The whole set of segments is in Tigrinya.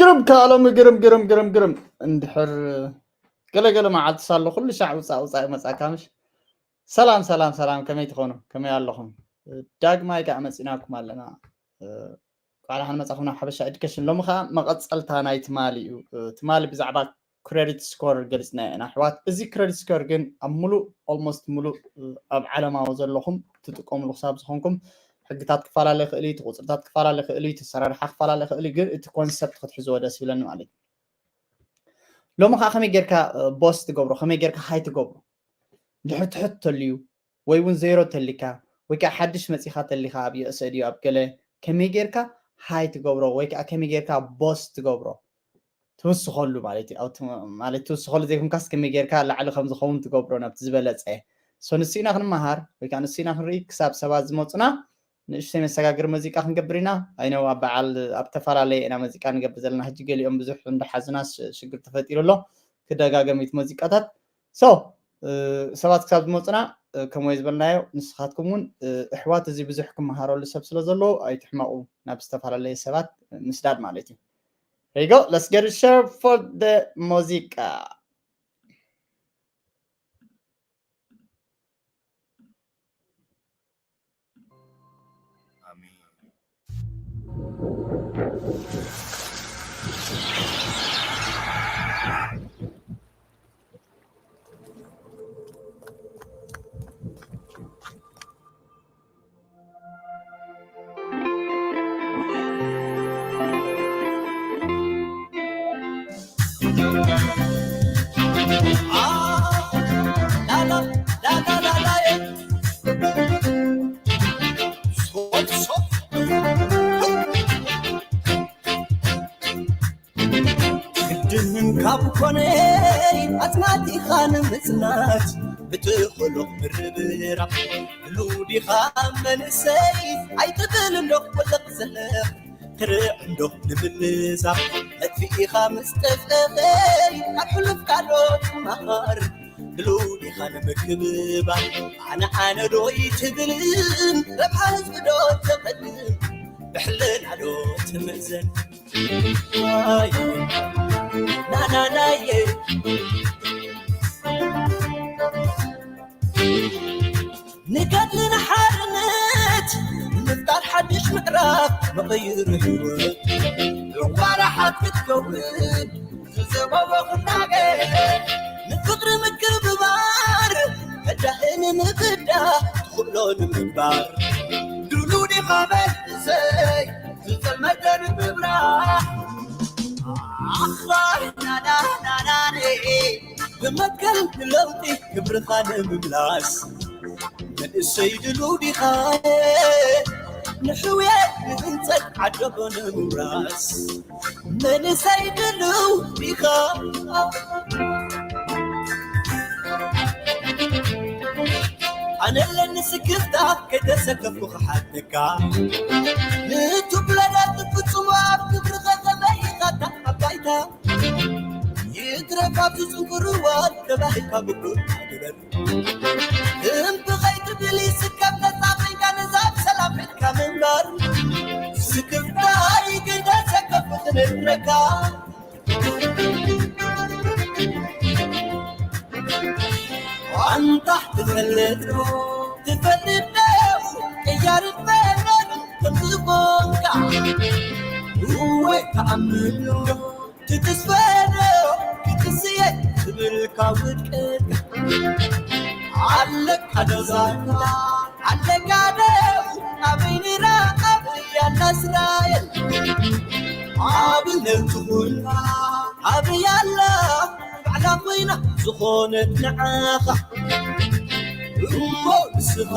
ግርም ከኣ ሎሚ ግርም ግርም ግርም ግርም እንድሕር ገለገለ መዓልቲ ሳሎ ኩሉ ሻዕ ውፃእ ውፃእ ይመፃካ ምሽ። ሰላም ሰላም ሰላም፣ ከመይ ትኾኑ? ከመይ ኣለኹም? ዳግማይ ከኣ መፂናኩም ኣለና። እንኳዕ ደሓን መፃኹም ናብ ሓበሻ ኤዱኬሽን። ሎሚ ከኣ መቐፀልታ ናይ ትማሊ እዩ። ትማሊ ብዛዕባ ክሬዲት ስኮር ገሊፅና ኢና ኣሕዋት። እዚ ክሬዲት ስኮር ግን ኣብ ሙሉእ፣ ኦልሞስት ሙሉእ ኣብ ዓለማዊ ዘለኹም ትጥቀምሉ ክሳብ ዝኾንኩም፣ ሕግታት ክፈላለ ይኽእል እዩ፣ እቲ ቁፅርታት ክፈላለ ይኽእል እዩ፣ እቲ ኣሰራርሓ ክፈላለ ይኽእል እዩ፣ ግን እቲ ኮንሰፕት ክትሕዝዎ ደስ ይብለኒ ማለት እዩ። ሎሚ ከዓ ከመይ ጌርካ ቦስት ትገብሮ፣ ከመይ ጌርካ ሃይ ትገብሮ፣ ድሕር ትሕት ተልዩ ወይ እውን ዜሮ ተሊካ ወይ ከዓ ሓድሽ መፂኻ ተሊካ ኣብ ዩኤስኤ ድዩ ኣብ ገለ፣ ከመይ ጌርካ ሃይ ትገብሮ ወይ ከዓ ከመይ ጌርካ ቦስት ትገብሮ ትውስኸሉ ማለት እዩ። ማለት ትውስኸሉ ዘይኮንካስ ከመይ ጌርካ ላዕሊ ከም ዝኸውን ትገብሮ ናብቲ ዝበለፀ። ሶ ንሱ ኢና ክንመሃር ወይ ከዓ ንሱ ኢና ክንርኢ ክሳብ ሰባት ዝመፁና ንእሽተይ መሰጋግር ሙዚቃ ክንገብር ኢና። ኣይነው ኣብ በዓል ኣብ ተፈላለየ ኢና ሙዚቃ ንገብር ዘለና። ሕጂ ገሊኦም ብዙሕ እንዳሓዙና ሽግር ተፈጢሩ ኣሎ። ክደጋገም እቲ ሙዚቃታት። ሶ ሰባት ክሳብ ዝመፁና ከምኡ ዝበልናዮ ንስኻትኩም እውን ኣሕዋት እዚ ብዙሕ ክመሃረሉ ሰብ ስለ ዘለዎ ኣይትሕመቑ። ናብ ዝተፈላለየ ሰባት ምስዳድ ማለት እዩ። Here you go. Let's get a share for the ሙዚቃ። ግድን ካብ ኮነ ኣጽናቲኻ ንምጽናት ብትኽእሎ ምርብራብ ብሉዲኻ መንእሰይ ኣይትብል እንዶ ወለቕ ዘለኽ ትርዕ እንዶ ንምልዛብ መጥፊኢኻ ምስ ጠፍእኸይ ካብ ሕሉፍ ካልኦት መሃር ብሉዲኻ ንምክብባር ኣነ ኣነ ዶ ይትብልን ረብሓ ህዝቢ ዶ ተቐድም ብሕልና ዶ ትምእዘን ናናናየ ንገድሊ ንሓርነት ንምፍጣር ሓድሽ ምዕራፍ መቐይር ህይወት ዕቋራ ሓት ክትከውን ዝዘበቦ ኩናገ ንፍቅሪ ምክብባር መዳህን ምብዳ ትኽእሎ ንምግባር ድሉ ዲኻ መንእሰይ ዝጸልመተ ንምብራህ ኣኽባር ናናናናኔ ብመትከል ንለውጢ ክብርኻ ንምምላስ መንእሰይ ድሉ ዲኻ ንሕውየት ንህንጸት ዓደቦ ንምውራስ መንእሰይ ድሉ ዲኻ ኣነለኒ ስክፍታ ከይተሰከፍኩ ክሓተካ ንቱብለዳት ፍጹም ኣብ ክብርኸ ተበይኻታ ኣብ ባይታ ይትረፍ ኣብዚ ጽንኩር እዋን ተባሂልካ ብኩል ግበር እምቢ ከይትብል ይስከፍ ነጻ ኮይንካ ንዛብ ሰላም ሒዝካ ምንባር ስክፍታ ይግደ ሰከፍ ክንረካ ኣንታ ትፈልጥ ትፈልጥ ዶ ቅያር ፈረድ ከምዝኾንካ እወ ተኣምን ዶ ትትስፈዶ ክትስየ ትብልካ ውድቀት ኣለካ ዶ ዛንታ ኣለካ ዶ ኣበይ ነይራ ኣበይ ኣላ እስራኤል ኣብነት ትኹንካ ኣበይ ኣላ ባዕላ ኮይና ዝኾነት ንዓኻ እሞ ንስኻ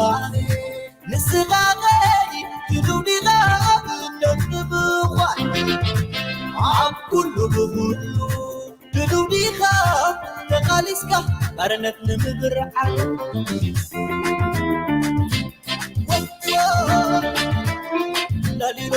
ንስኻ ኸዲ ትድውዲኻ ኣብነት ንምዃን ኣብ ኩሉ ብኹሉ ትድውዲኻ ተቓሊስካ ባርነት ንምብርዓል ላሊሎ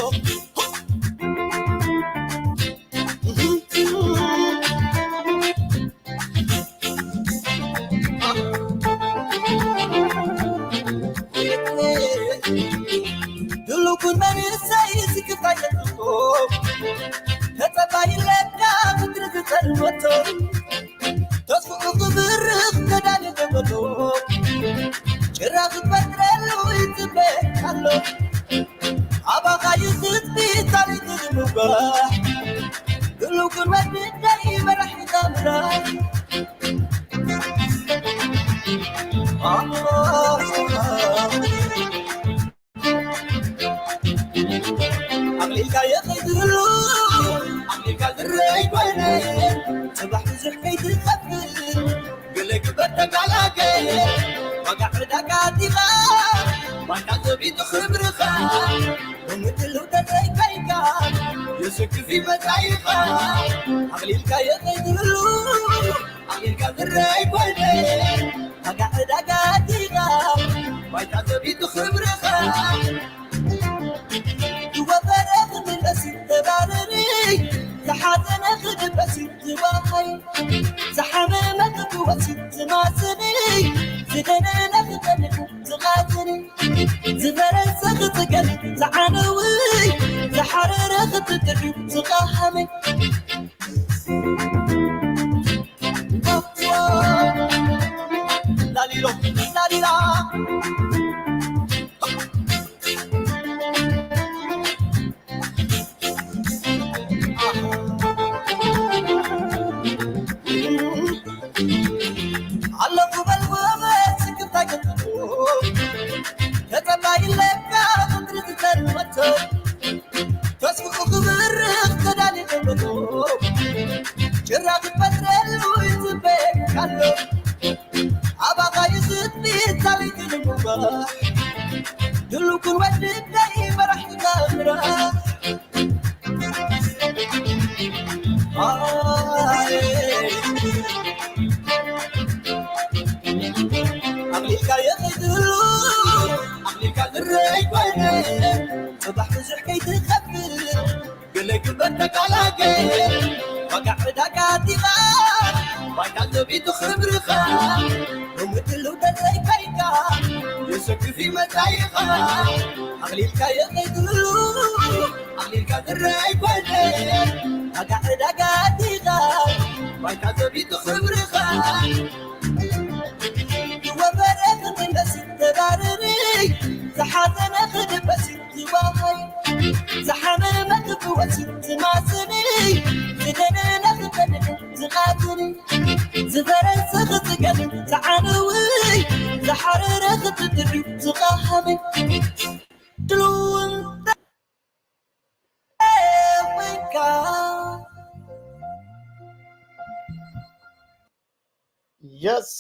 ድሉኩን መንእሰይ ስክፍታ የጥቆ ተጸባይና ድሉው ክንወድድ ደይ መራሒ ዛምራ። ኣቕሊልካ የኸይድሉ ኣቕሊልካ ዝረይ ኮይነ ጽባሕ ብዙሕ ከይትኸፍል ገለ ግበር ተቃላቀ ዋጋ ዕዳጋ ዲኻ ዋጋ ዘቢጡ ክብርኻ ብምድሉ ተዘይከይካ የስክፍ ይመጻኢኻ ኣቕሊልካ የኸይድሉ ኣቕሊልካ ዝረይ ኮይነ ዋጋ ዕዳጋ ዲኻ ዋጋ ዘቢጡ ክብርኻ ዝወፈረ ክምለስ ተባረሪ ዝሓዘነ ክድበስ ዝዋሃይ ዝሓመመ ክፍወስ ዝማስኒ ዝደነነ ክጠልቕ ዝቓትኒ ዝፈረሰ ክጽገን ዝዓነዊ ዝሓረረ ክጥጥዕ ዝቓሃመ ላሊሎ ላሊላ ኣለኹ በል ጎበዝ ስክፍታ ገጥሞ ተጸባይ ለካ ምድሪ ዝጸልመቶ ተስፍኡ ክብርኽ ተዳሊ ከሎ ጭራ ክፈጥረሉ ይጽበየካሎ ኣባኻ ይስጥኒ ታሪክ ንምባ ድሉ ክንወድድ ናይ መራሕ ክገብራ ኣቕሊልካ የኸይድሉ ኣቕሊልካ ዝረይ ኮይነ ጽባሕ ብዙሕ ከይትኸፍል ገለ ግበር ተቃላቀ ዋጋ ዕዳጋ ዲኻ ዋጋ ዘቢጡ ክብርኻ ብምድሉ ተዘይከይካ የሰክፍ ይመጻኢኻ ኣቕሊልካ የኸይድሉ ኣቕሊልካ ዝረይ ኮይነ ዋጋ ዕዳጋ ዲኻ ዋጋ ዘቢጡ ክብርኻ ዝወፈረ ክምለስ ተባረሪ ዝሓዘነ ክድበስ ዝዋሃይ ዝሓመመ ክፍወስ ዝማስኒ ዝደነነ ክፈልጥ ዝቓትኒ ዝፈረሰ ክጽገን ዝዓነዊ ዝሓረረ ክጥጥዕ ዝቓሃመ ድልውን ኮይንካ የስ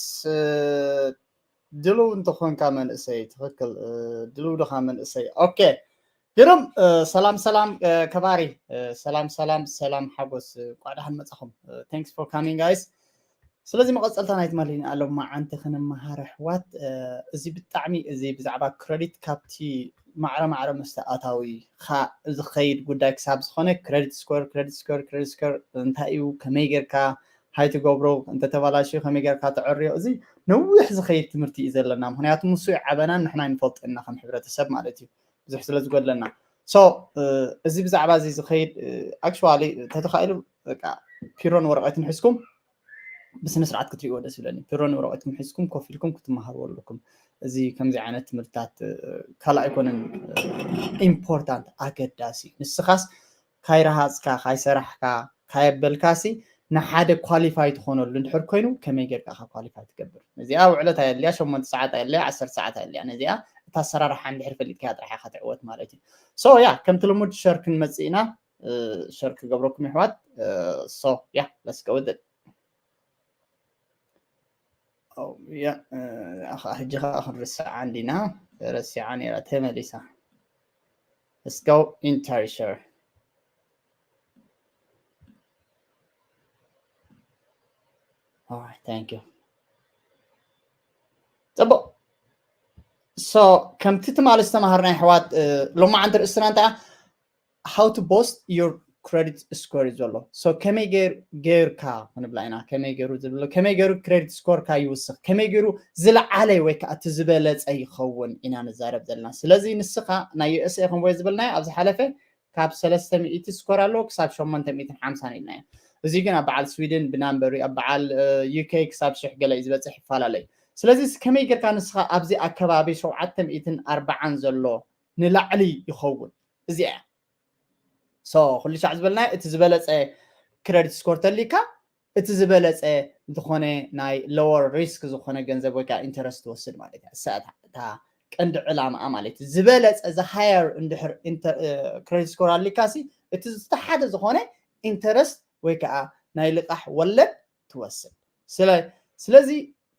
ድልው እንተኾንካ መንእሰይ ትኽክል ድልው ድኻ መንእሰይ ኦኬ ግርም ሰላም ሰላም ከባሪ ሰላም ሰላም ሰላም ሓጎስ ቋዳሕን መጻኹም thanks for coming guys ስለዚ መቐፀልታ ናይ ትማሊ ኣሎ መዓንቲ ክንመሃር ኣሕዋት እዚ ብጣዕሚ እዚ ብዛዕባ ክረዲት ካብቲ ማዕረ ማዕረ መስተ ኣታዊ ዝኸይድ ጉዳይ ክሳብ ዝኾነ credit score credit score credit score እንታይ እዩ ከመይ ጌርካ ሃይ ትገብሮ እንተተባላሽዩ ከመይ ጌርካ ተዕርዮ እዚ ነዊሕ ዝኸይድ ትምህርቲ እዩ ዘለና ምክንያቱ ንሱ ይዓበናን ንሕና ይንፈልጦ ኢና ከም ሕብረተሰብ ማለት እዩ ብዙሕ ስለ ዝጎድለና so እዚ ብዛዕባ እዚ ዝኸይድ actually ተተኻኢሉ በቃ ፒሮን ወረቐትን ሒዝኩም ብስነ ስርዓት ክትሪእዎ ደስ ይብለኒ ፒሮን ወረቐትኩም ሒዝኩም ኮፍ ኢልኩም ክትመሃርዎ ኣለኩም እዚ ከምዚ ዓይነት ትምህርትታት ካልእ ኣይኮነን important ኣገዳሲ ንስኻስ ካይረሃፅካ ካይሰራሕካ ካየበልካሲ ንሓደ qualify ትኾነሉ እንድሕር ኮይኑ ከመይ ጌርካ ካብ qualify ትገብር ነዚኣ ውዕለት ኣየድልያ ሸሞንተ ሰዓት ኣየድልያ ዓሰርተ ሰዓት ኣየድልያ ነዚኣ እታ ኣሰራርሓ እንድሕር ፈሊጥካ ጥራሕ ኢኻ ትዕወት ማለት እዩ so yeah ከምቲ ልሙድ share ክንመፅእ ኢና share ክገብረኩም ይሕዋት so yeah let's go with it ሕጂ ከዓ ክንርስዓ እንዲና ረሲዓ ነራ ተመሊሳ እስካው ኢንተርሸር thank you ፅቡቅ so ከምቲ ትማሊ ዝተማሃርና ኣሕዋት ሎማዓንቲ ርእስና እንታይ how to boost your credit score እዩ ዘሎ so ከመይ ጌርካ ክንብላ ኢና ከመይ ገይሩ ዝብሎ ከመይ ገይሩ credit score ካ ይውስኽ ከመይ ገይሩ ዝለዓለ ወይ ከዓ እቲ ዝበለፀ ይኸውን ኢና ንዛረብ ዘለና ስለዚ ንስኻ ናይ USA ከምቦ ዝበልናዮ ኣብ ዝሓለፈ ካብ ሰለስተ ሚእቲ score ኣለዎ ክሳብ ሸሞንተ ሚእትን ሓምሳን ኢልናዮ እዚ ግን ኣብ በዓል ስዊድን ብናምበሩ ኣብ በዓል UK ክሳብ ሽሕ ገለ እዩ ዝበፅሕ ይፈላለዩ ስለዚ ከመይ ጌርካ ንስኻ ኣብዚ ኣከባቢ ሸውዓተ ሚእትን ኣርባዓን ዘሎ ንላዕሊ ይኸውን እዚኣ So ኩሉ ሻዕ ዝበልናዮ እቲ ዝበለፀ credit score ተሊካ እቲ ዝበለፀ ዝኾነ ናይ lower risk ዝኾነ ገንዘብ ወይ ከዓ interest ትወስድ ማለት እያ። እታ ቀንዲ ዕላማኣ ማለት እዩ። ዝበለፀ the higher እንድሕር credit score ኣሊካ ሲ እቲ ዝተሓተ ዝኾነ interest ወይ ከዓ ናይ ልቃሕ ወለድ ትወስድ። ስለዚ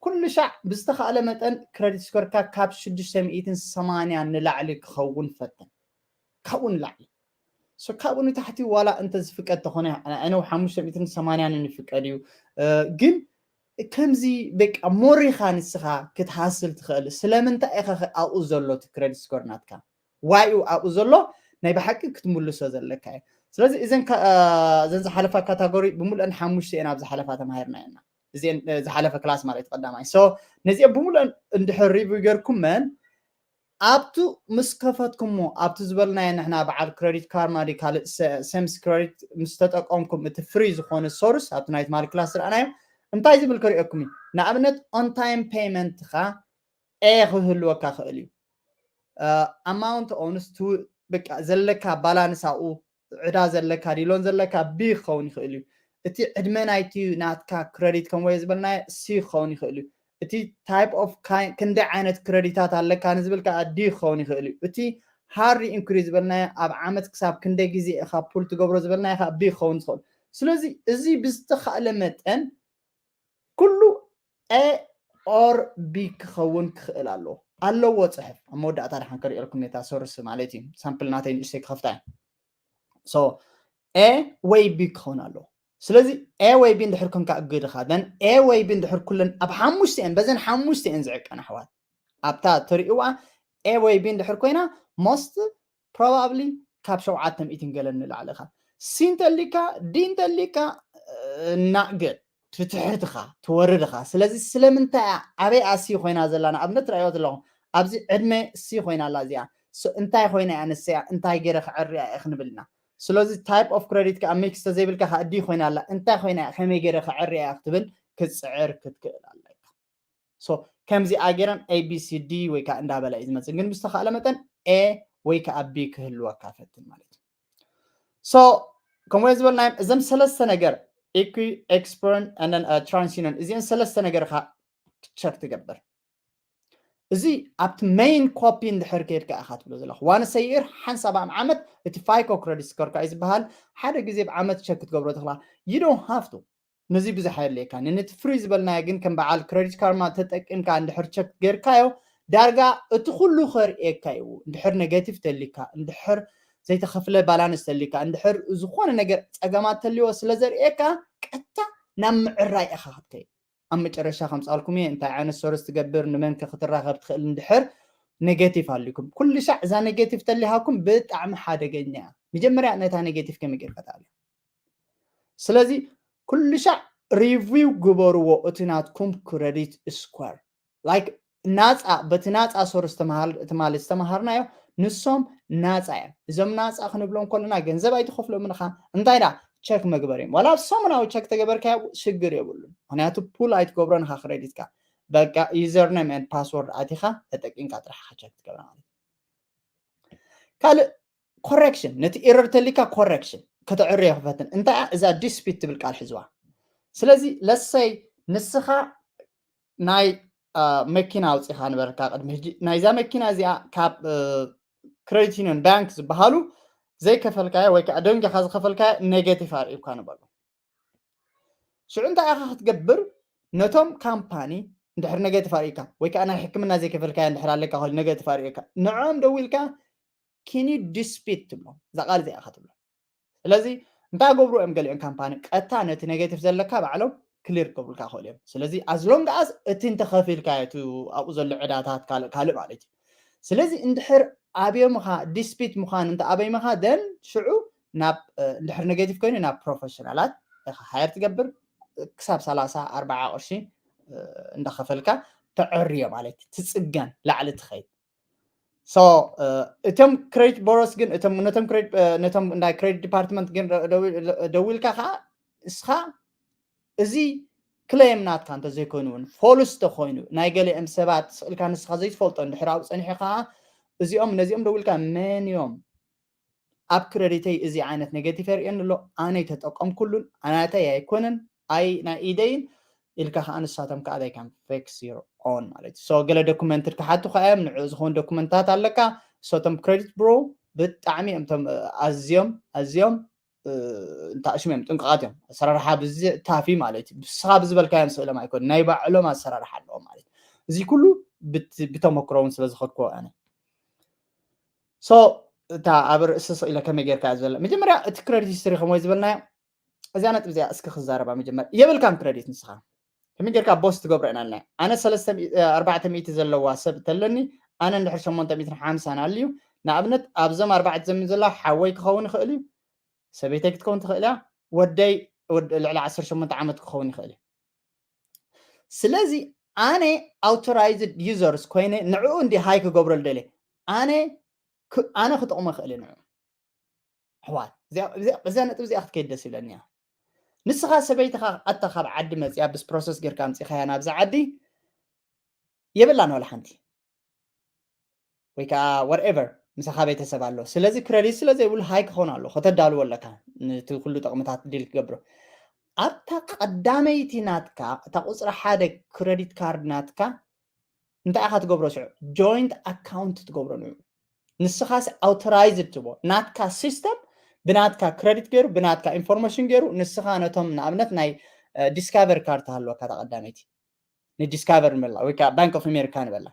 ኩሉ ሻዕ ብዝተኻእለ መጠን credit score ካ ካብ ሽዱሽተ ሚእትን ሰማንያን ንላዕሊ ክኸውን ፈትን። ካብኡ ንላዕሊ so ካብኡ ንታሕቲ ዋላ እንተ ዝፍቀድ ተኾነ ኣነው ሓሙሽተ ሚእትን ሰማንያን ይፍቀድ እዩ። ግን ከምዚ በቃ more ኢኻ ንስኻ ክትሃስል ትኽእል። ስለምንታይ ኢኻ ኣብኡ ዘሎ እቲ credit score ናትካ? ዋይኡ ኣብኡ ዘሎ ናይ ብሓቂ ክትምልሶ ዘለካ እዩ። ስለዚ እዘን እዘን ዝሓለፋ ካታጎሪ ብምሉአን ሓሙሽተ እየን ኣብ ዝሓለፋ ተማሂርና ኢና። እዚአን ዝሓለፈ ክላስ ማለት ቀዳማይ so ነዚአን ብምሉአን እንድሕር review ገርኩመን ኣብቱ ምስ ከፈትኩሞ ኣብቲ ዝበልናዮ ንሕና በዓል credit karma ዲ ካልእ sems credit ምስ ተጠቀምኩም እቲ free ዝኾነ source ኣብቲ ናይ ትማሊ ክላስ ዝረኣናዮ እንታይ ዝብል ክርእየኩም እዩ። ንኣብነት on time payment ኻ a ክህልወካ ክእል እዩ። Amount owns to በቃ ዘለካ balance ኣብኡ ዕዳ ዘለካ ዲ loan ዘለካ b ክኸውን ይኽእል እዩ። እቲ ዕድመ ናይቲ ናትካ credit ከምወየ ዝበልናዮ c ክኸውን ይኽእል እዩ። እቲ type of ክንደይ ዓይነት credit ታት ኣለካ ንዝብል ከዓ d ክኸውን ይኽእል እዩ። እቲ hard inquiry ዝበልናዮ ኣብ ዓመት ክሳብ ክንደይ ግዜ ኢኻ pull ትገብሮ ዝበልናዮ ከዓ b ክኸውን ዝኽእል። ስለዚ እዚ ብዝተኻእለ መጠን ኩሉ a or b ክኸውን ክኽእል ኣለዎ። ኣለዎ ፅሑፍ ኣብ መወዳእታ ድሓን ከርእየልኩም ነታ source ማለት እዩ። ሳምፕል ናተይ ንእሽተይ ክኸፍታ እየ። So a ወይ b ክኸውን ኣለዎ። ስለዚ a ወይ b እንድሕር ኮንካ እግድኻ then a ወይ b እንድሕር ኩለን ኣብ ሓሙሽተ እየን በዘን ሓሙሽተ እየን ዝዕቀን ኣሕዋት ኣብታ ትርእዋ a ወይ b እንድሕር ኮይና most probably ካብ ሸውዓተ ሚእትን ገለን ንላዕሊ ኻ c እንተሊካ d እንተሊካ not good ትትሕትኻ ትወርድኻ። ስለዚ ስለምንታይ ኣበይ ኣሲ ኮይና ዘላ ንኣብነት ርእዮ ዘለኹም ኣብዚ ዕድመ c ኮይና ኣላ እዚኣ እንታይ ኮይና እያ ንሰያ እንታይ ገይረ ክዕርያ እየ ክንብል ኢና። ስለዚ type of credit ከዓ mix ተዘይብልካ ከዓ d ኮይና ኣላ እንታይ ኮይና እያ ከመይ ገይረ ክዕርያ እየ ክትብል ክትፅዕር ክትክእል ኣለካ። So ከምዚኣ ገይረን abcd ወይ ከዓ እንዳበላ እዩ ዝመፅእ ግን ብዝተካእለ መጠን a ወይ ከዓ b ክህልወካ ፈትን ማለት እዩ። So ከምኡ ዝበልናዮም እዘም ሰለስተ ነገር equi experiment and transunion እዚአን ሰለስተ ነገር ካ check ትገብር። እዚ ኣብቲ main copy እንድሕር ከይድካ ኢኻ ትብሎ ዘለኹ ዋንሰይር ሓንሳብ ኣብ ዓመት እቲ FICO credit score ካ እዩ ዝበሃል ሓደ ግዜ ብዓመት check ክትገብሮ ትኽላ you don't have to ነዚ ብዙሕ ኣየድልየካ ነቲ free ዝበልናዮ ግን ከም በዓል credit karma ተጠቂምካ እንድሕር check ጌርካዮ ዳርጋ እቲ ኩሉ ከርእየካ እዩ። እንድሕር negative ተሊካ እንድሕር ዘይተኸፍለ balance ተሊካ እንድሕር ዝኾነ ነገር ፀገማት ተልዎ ስለ ዘርእየካ ቀጥታ ናብ ምዕራይ ኢኻ ክትከይድ። ኣብ መጨረሻ ከምፃልኩም እየ እንታይ ዓይነት source ትገብር ንመን ከ ክትራኸብ ትኽእል እንድሕር negative ኣሊኩም ኩሉ ሻዕ እዛ negative ተሊሃኩም ብጣዕሚ ሓደገኛ እያ። መጀመርያ ነታ negative ከመይ ጌርካ ትኣልያ ስለዚ ኩሉ ሻዕ review ግበርዎ እቲ ናትኩም credit score like ናፃ በቲ ናፃ source ትማሊ ዝተምሃርናዮ ንሶም ናፃ እዮም። እዞም ናፃ ክንብሎም ከለና ገንዘብ ኣይትኸፍሎም ንኻ እንታይ ዳ check መግበር እዮም ዋላ ሰሙናዊ check ተገበርካዮ ሽግር የብሉን። ምክንያቱ pull ኣይትገብሮን ኢኻ credit ካ በቃ username and password ኣቲኻ ተጠቂምካ ጥራሕ check ትገብራ ማለት ካልእ correction ነቲ error ተሊካ correction ከተዕርዮ ክፈትን እንታይ እዛ dispute ትብል ቃል ሕዝዋ። ስለዚ ለሰይ ንስኻ ናይ መኪና ኣውፂኻ ንበረካ ቅድሚ ሕጂ ናይዛ መኪና እዚኣ ካብ credit union bank ዝበሃሉ ዘይከፈልካዮ ወይ ከዓ ደንጊኻ ዝኸፈልካዮ negative ኣርእዩካ ንበሉ። ሽዑ እንታይ ኢኻ ክትገብር ነቶም ካምፓኒ እንድሕር negative ኣርእዩካ ወይ ከዓ ናይ ሕክምና ዘይከፈልካዮ እንድሕር ኣለካ ኮይኑ negative ኣርእዩካ ንዕኦም ደዊልካ can you dispute ትብሎ እዛ ቃል እዚኣ ኢኻ ትብሎ። ስለዚ እንታይ ገብሩ እዮም ገሊኦም ካምፓኒ ቀጥታ ነቲ negative ዘለካ ባዕሎም clear ክብሉልካ ክእሉ እዮም። ስለዚ as long as እቲ እንተኸፊልካ እቲ ኣብኡ ዘሎ ዕዳታት ካልእ ካልእ ማለት እዩ። ስለዚ እንድሕር ኣብዮምኻ dispute ምዃን እንተ ኣበይምኻ then ሽዑ ናብ እንድሕር negative ኮይኑ ናብ professional ኣት ኢኻ hire ትገብር ክሳብ ሰላሳ ኣርባዓ ቅርሺ እንዳኸፈልካ ተዕርዮ ማለት እዩ። ትፅገን ላዕሊ ትኸይድ so እቶም credit bureaus ግን እቶም ነቶም credit ነቶም ናይ credit department ግን ደዊልካ ከዓ እስኻ እዚ claim ናትካ እንተዘይኮይኑ እውን false ተኮይኑ ናይ ገሊኦም ሰባት ስእልካ ንስኻ ዘይትፈልጦ እንድሕር ኣብኡ ፀኒሑ ከዓ እዚኦም ነዚኦም ደዊልካ መን እዮም ኣብ ክረዲተይ እዚ ዓይነት ኔጌቲቭ የርእየኒ ኣሎ፣ ኣነ ተጠቀምኩሉን ኣናተይ ኣይኮነን፣ ኣይ ናይ ኢደይን ኢልካ ከዓ ንሳቶም ከዓ they can fix your own ማለት እዩ። So ገለ ዶኩመንት ክሓቱ ከዓ እዮም፣ ንዕኡ ዝኸውን ዶኩመንታት ኣለካ። So እቶም ክሬዲት ብሮ ብጣዕሚ እዮም እቶም ኣዝዮም ኣዝዮም እንታሽም እዮም፣ ጥንቅቃት እዮም። ኣሰራርሓ ብዚ ታፊ ማለት እዩ። ብስኻ ብዝበልካዮም ስእሎም ኣይኮን፣ ናይ ባዕሎም ኣሰራርሓ ኣለዎም ማለት እዩ። እዚ ኩሉ ብተመክሮ እውን ስለ ዝኸድኩዎ ኣነ። So እታ ኣብ ርእሲ ስኢለ ከመይ ጌርካ ዘለ መጀመርያ እቲ ክሬዲት ሂስትሪ ከምወይ ዝበልናዮ እዚኣ ነጥብ እዚኣ እስኪ ክዛረባ መጀመር የብልካን ክሬዲት ንስኻ ከመይ ጌርካ ቦስ ትገብሮ ኢና ልና ኣነ ኣርባዕተ ሚእቲ ዘለዋ ሰብ ተለኒ ኣነ እንድሕር ሸሞንተ ሚእትን ሓምሳን ኣልዩ ንኣብነት ኣብዞም ኣርባዕተ ዘሚ ዘላ ሓወይ ክኸውን ይኽእል እዩ ሰበይተይ ክትከውን ትኽእል እያ ወደይ ልዕሊ ዓሰርተ ሸሞንተ ዓመት ክኸውን ይኽእል እዩ ስለዚ ኣነ ኣውቶራይዝድ ዩዘርስ ኮይነ ንዕኡ እንዲ ሃይ ክገብረሉ ደልየ ኣነ ኣነ ክጠቕሞ ይኽእል እየ ንዕኡ ኣሕዋት እዚኣ ነጥብ እዚኣ ክትከይድ ደስ ይብለኒ እያ ንስኻ ሰበይትኻ ኣታ ካብ ዓዲ መፅያ ብስ ፕሮሰስ ጌርካ ኣምፂኻያ ናብዚ ዓዲ የብላን ዋላ ሓንቲ ወይ ከዓ whatever ምሳኻ ቤተሰብ ኣሎ ስለዚ ክረዲት ስለ ዘይብሉ ሃይ ክኾን ኣሎ ከተዳልዎ ኣለካ ነቲ ኩሉ ጥቕምታት ዲል ክገብሮ ኣብታ ቀዳመይቲ ናትካ እታ ቁፅሪ ሓደ ክረዲት ካርድ ናትካ እንታይ ኢኻ ትገብሮ ሽዑ ጆይንት ኣካውንት ትገብሮ ንዑ ንስኻስ ኣውቶራይዝድ ትቦ ናትካ ሲስተም ብናትካ ክረዲት ገይሩ ብናትካ ኢንፎርሜሽን ገይሩ ንስኻ ነቶም ንኣብነት ናይ ዲስካቨር ካርድ ተሃልወካ ተቐዳመይቲ ንዲስካቨር ንበላ ወይ ከዓ ባንክ ኦፍ ኣሜሪካ ንበላ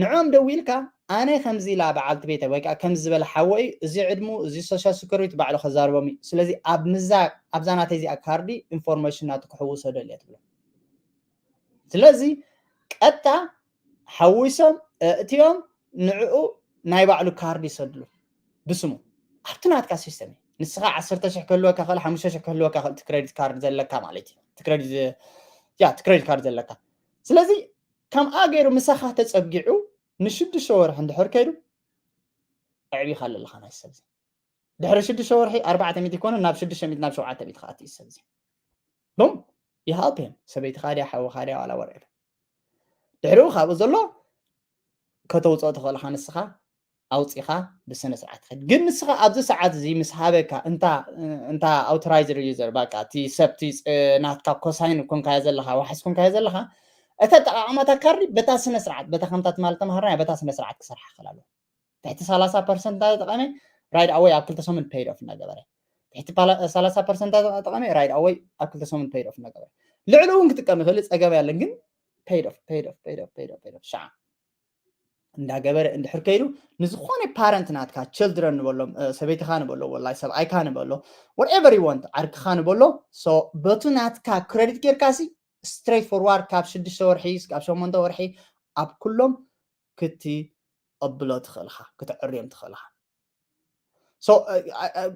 ንዕኦም ደዊልካ ኣነ ከምዚ ኢላ በዓልቲ ቤተ ወይ ከዓ ከምዚ ዝበለ ሓወ እዩ እዚ ዕድሙ እዚ ሶሻል ስኩሪቲ ባዕሉ ከዛርቦም እዩ ስለዚ ኣብ ምዛ ኣብዛ ናተይ እዚኣ ካርዲ ኢንፎርሜሽን ናቱ ክሕውሶ ደልየ ትብሎ ስለዚ ቀጥታ ሓዊሶም እእትዮም ንዕኡ ናይ ባዕሉ ካርድ ይሰድሉ ብስሙ ኣብቲ ናትካ ሲስተም እዩ ንስኻ ዓሰርተ ሽሕ ክህልወካ ክእል ሓሙሽተ ሽሕ ክህልወካ ክእል ክሬዲት ካርድ ዘለካ ማለት እዩ ክሬዲት ያ ክሬዲት ካርድ ዘለካ ስለዚ ከምኣ ገይሩ ምሳኻ ተፀጊዑ ንሽዱሽተ ወርሒ እንድሕር ከይዱ ኣዕቢኻ ኣለኻ ናይ ሰብዚ ድሕሪ ሽዱሽተ ወርሒ ኣርባዕተ ሚእቲ ይኮነ ናብ ሽዱሽተ ሚእቲ ናብ ሸውዓተ ሚእቲ ክኣት እዩ ሰብዚ ቡም ይሃልፕ እዮም ሰበይትኻ ድያ ሓውኻ ድያ ዋላ ወርዒ ድሕሪኡ ካብኡ ዘሎ ከተውፅኦ ትኽእልኻ ንስኻ ኣውፂኻ ብስነ ስርዓት ትኸድ ግን ንስኻ ኣብዚ ሰዓት እዚ ምስ ሃበካ እንታ ኣውቶራይዘር ዩዘር ባቃ እቲ ሰብቲ ናትካ ኮሳይን ኮንካዮ ዘለኻ ዋሕስ ኮንካዮ ዘለኻ እተ ጠቃቅማታ ካርዲ በታ ስነ ስርዓት በታ ከምታ ትማል ተማሃርና በታ ስነ ስርዓት ክሰርሓ ክላሉ ትሕቲ ሰላሳ ፐርሰንት ተጠቀመ right away ኣብ ክልተ ሰሙን paid off እናገበረ ትሕቲ ሰላሳ ፐርሰንት ተጠቀመ right away ኣብ ክልተ ሰሙን paid off እናገበረ ልዕሊ እውን ክጥቀም ይኽእል ፀገም ያለን ግን paid off paid off paid off paid off paid off ሻዓ እንዳገበረ እንድሕር ከይዱ ንዝኾነ ፓረንት ናትካ ችልድረን ንበሎም ሰበይትኻ ንበሎ ወላይ ሰብኣይካ ንበሎ whatever you want ዓርክኻ ንበሎ በቱ ናትካ ክረዲት ጌርካ ሲ ስትሬት ፎርዋርድ ካብ ሽዱሽተ ወርሒ ካብ ሸሞንተ ወርሒ ኣብ ኩሎም ክትቕብሎ ትኽእልኻ ክትዕርዮም ትኽእልኻ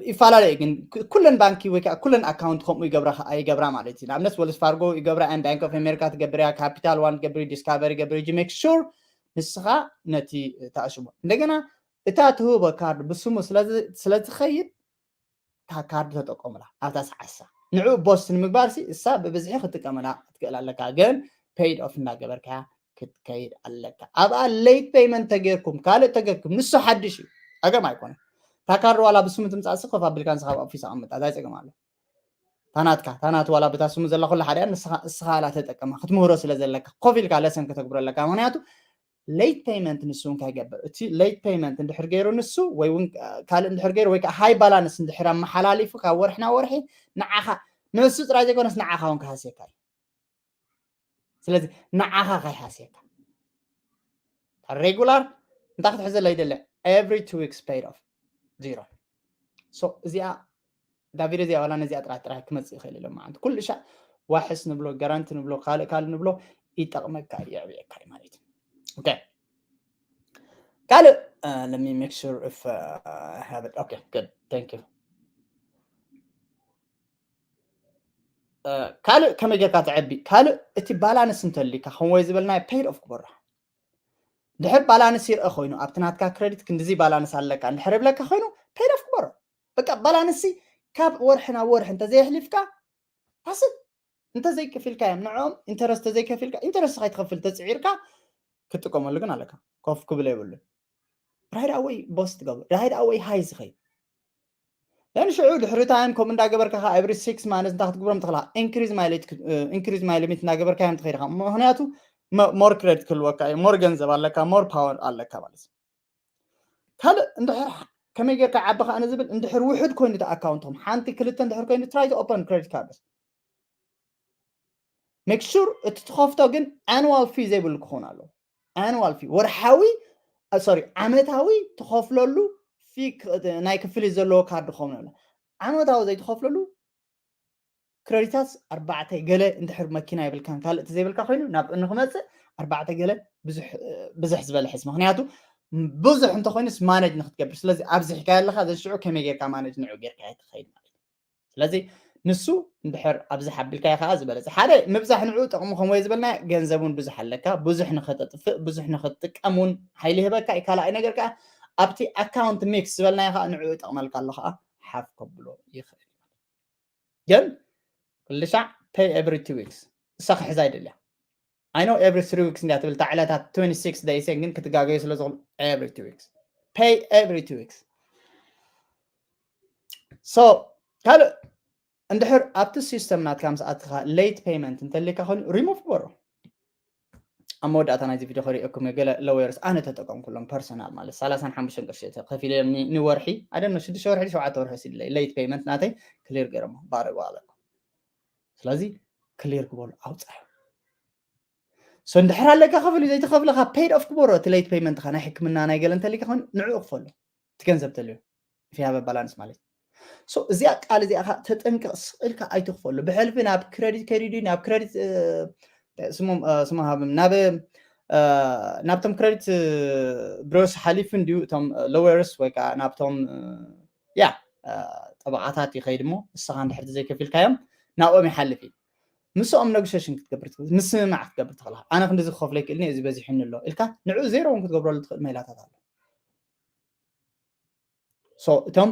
ይፈላለየ ግን ኩለን ባንኪ ወይ ከዓ ኩለን ኣካውንት ከምኡ ይገብራ ይገብራ ማለት እዩ ንኣብነት ወልስ ፋርጎ ይገብራ ን ባንክ ኦፍ ኣሜሪካ ትገብርያ ካፒታል ዋን ትገብሪ ዲስካቨሪ ገብሪ ዩ ሜክ ሹር ንስኻ ነቲ ተኣሽሞ እንደገና እታ ትህቦ ካርድ ብስሙ ስለዝኸይድ እታ ካርድ ተጠቀሙላ ኣብታ ሰዓሳ ንዕኡ ቦስት ንምግባር ሲ እሳ ብብዝሒ ክትጥቀመላ ክትክእል ኣለካ ግን paid off እናገበርካያ ክትከይድ ኣለካ ኣብኣ late payment ተጌርኩም ካልእ ተጌርኩም ንሱ ሓድሽ እዩ ፀገም ኣይኮነ እታ ካርድ ዋላ ብስሙ ትምፃእ ሲ ኮፍ ኣቢልካ ንስኻ ኣብ ኦፊስ ኣቐምጣ እንታይ ፀገም ኣሎ ታናትካ ታናት ዋላ ብታ ስሙ ዘላ ኩላ ሓደ ንስኻ ንስኻ ላ ተጠቀማ ክትምህሮ ስለ ዘለካ ኮፍ ኢልካ ለሰን ከተግብሮ ኣለካ ምክንያቱ late payment ንሱ እውን ከይገብር እቲ late payment እንድሕር ገይሩ ንሱ ወይ እውን ካልእ እንድሕር ገይሩ ወይ ከዓ high balance እንድሕር ኣመሓላሊፉ ካብ ወርሒ ናብ ወርሒ ንዓኻ ንሱ ጥራይ ዘይኮነስ ንዓኻ እውን ክሃስየካ እዩ ስለዚ ንዓኻ ከይሃስየካ regular እንታይ ክትሕዘለ ይደለ every two weeks paid off zero እዚኣ ዳቪድ እዚኣ ዋላ ነዚኣ ጥራሕ ጥራሕ ክመፅእ ይኽእል ኢሎም ማለት ኩሉ ሻዕ ዋሕስ ንብሎ ጋራንቲ ንብሎ ካልእ ካልእ ንብሎ ይጠቕመካ እዩ የዕብየካ እዩ ማለት እዩ ካልእ let me make sure if uh, I have it okay good thank you ካልእ ከመይ ጌርካ ተዐቢ ካልእ እቲ ባላንስ እንተሊካ ከምወይ ዝበልናዮ paid off ክበሮ ድሕር ባላንስ ይርአ ኮይኑ ኣብቲ ናትካ ክረዲት ክንድዚ ባላንስ ኣለካ እንድሕር ይብለካ ኮይኑ paid off ክበሮ በቃ ባላንስ ካብ ወርሒ ናብ ወርሒ እንተዘየሕሊፍካ ታስት እንተዘይከፊልካ እዮም ንዕኦም ኢንተረስት ተዘይከፊልካ ኢንተረስት ከይትኸፍል ተፅዒርካ ክትጥቀመሉ ግን ኣለካ ኮፍ ክብል የብሉን right away ቦስት ትገብር right away ሃይ ዝኸይድ ን ሽዑ ድሕሪ ታይም ከምኡ እንዳገበርካ ከዓ every six months እንታይ ክትግብሮም ትኽእላ increase my limit እንዳገበርካ እዮም ትኸይድካ። ምክንያቱ more credit ክህልወካ እዩ፣ more ገንዘብ ኣለካ፣ more power ኣለካ ማለት እዩ። ካልእ እንድሕር ከመይ ጌርካ ዓቢ ከኣ ንዝብል እንድሕር ውሕድ ኮይኑ እቲ ኣካውንትኩም ሓንቲ ክልተ እንድሕር ኮይኑ try to open credit card make sure እቲ ትኸፍቶ ግን annual fee ዘይብሉ ክኸውን ኣለዎ። Annual fee ወርሓዊ sorry ዓመታዊ ትኸፍለሉ fee ናይ ክፍሊት ዘለዎ ካርድ ክኸውን ኣለዎ። ዓመታዊ ዘይትኸፍለሉ ክረዲታት ኣርባዕተ ገለ እንድሕር መኪና የብልካን ካልእ ዘይብልካ ኮይኑ ናብ ንክመፅእ ኣርባዕተ ገለ ብዙሕ ዝበለ ሕዝ ምክንያቱ ብዙሕ እንተኮይኑስ ማነጅ ንክትገብር ስለዚ ኣብዚሕካ ኣለካ ዘሽዑ ከመይ ጌርካ ማነጅ ንዑ ጌርካ ትኸይድ ማለት እዩ። ስለዚ ንሱ እንድሕር ኣብዚ ሓቢልካዮ ከዓ ዝበለፀ ሓደ ምብዛሕ ንዑ ጥቕሙ ከምወይ ዝበልና ገንዘብ እውን ብዙሕ ኣለካ ብዙሕ ንክተጥፍእ ብዙሕ ንክትጥቀም እውን ሓይሊ ህበካ እዩ። ካልኣይ ነገር ከዓ ኣብቲ ኣካውንት ሚክስ ዝበልናዮ ከዓ ንዑ ይጠቕመልካ ኣሎ ከዓ ሓፍ ከብሎ ይኽእል ግን ክልሻዕ pay every two weeks እሳ ክሕዛ ይደልያ I know every three weeks እንዲያ ትብል እታ ዕለታት twenty six days ግን ክትጋገዩ ስለ ዝኽእሉ every two weeks pay every two weeks so ካልእ እንድሕር ኣብቲ ሲስተም ናትካ ምስ ኣትኻ late payment እንተልካ ኮይኑ remove ግበሮ ኣብ መወዳእታ ናይዚ ቪድዮ ክሪእኩም ገለ lawyers ኣነ ተጠቀምኩሎም personal ማለት ሰላሳን ሓሙሽተን ቅርሺ ከፊለ ንወርሒ ኣደነ ሽዱሽተ ወርሒ ሸውዓተ ወርሒ ሲለ late payment ናተይ clear ገይሮሞ ባረዋ ኣለኩ ስለዚ clear ግበሩ ኣውፃዩ so እንድሕር ኣለካ ከፈል ዘይተኸፍለካ paid off ግበሮ እቲ late payment ኻ ናይ ሕክምና ናይ ገለ እንተልካ ኮይኑ ንዕኡ ክፈሉ እቲ ገንዘብ ተልዩ if you have a balance ማለት so እዚኣ ቃል እዚኣ ካ ተጠንቀቕ ስቕ ኢልካ ኣይትኽፈሉ ብሕልፊ ናብ credit ከይዱ ናብ credit ስሞም ስሞ ሃብም ናብ ናብቶም credit bureaus ሓሊፉ እንድዩ እቶም lawyers ወይ ከዓ ናብቶም ያ ጠበቃታት ይኸይድ እሞ ንስኻ እንድሕር ዘይከፊልካዮም ናብኦም ይሓልፍ እዩ ምስኦም negotiation ክትገብር ትኽእል ምስምማዕ ክትገብር ትኽእል ኣነ ክንዲ ዝኸፍሎ ይክእልኒ እዚ በዚሕኒ ኣሎ ኢልካ ንዑ zero እውን ክትገብረሉ ትኽእል ሜላታት ኣሎ so እቶም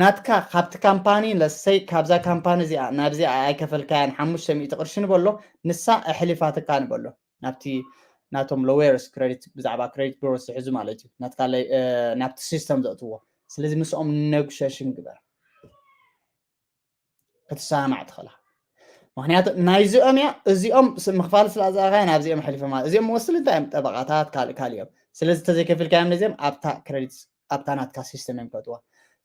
ናትካ ካብቲ ካምፓኒ ለሰይ ካብዛ ካምፓኒ እዚኣ ናብዚኣ ኣይከፈልካያን ሓሙሽተ ሚእቲ ቅርሺ ንበሎ ንሳ ኣሕሊፋትካ ንበሎ ናብቲ ናቶም lawyers credit ብዛዕባ credit bureaus ዝሕዙ ማለት እዩ ናትካ ናብቲ system ዘእትዎ ስለዚ ምስኦም negotiation ግበር ክትሰማማዕ ትኽእላ ምክንያቱ ናይዚኦም እያ እዚኦም ምኽፋል ስለ ዝኣኻያ ናብዚኦም ኣሕሊፎም እዚኦም ወስል እንታይ እዮም ጠበቃታት ካልእ ካልእ እዮም ስለዚ ተዘይከፊልካዮም ነዚኦም ኣብታ credit ኣብታ ናትካ system እዮም ከእትዋ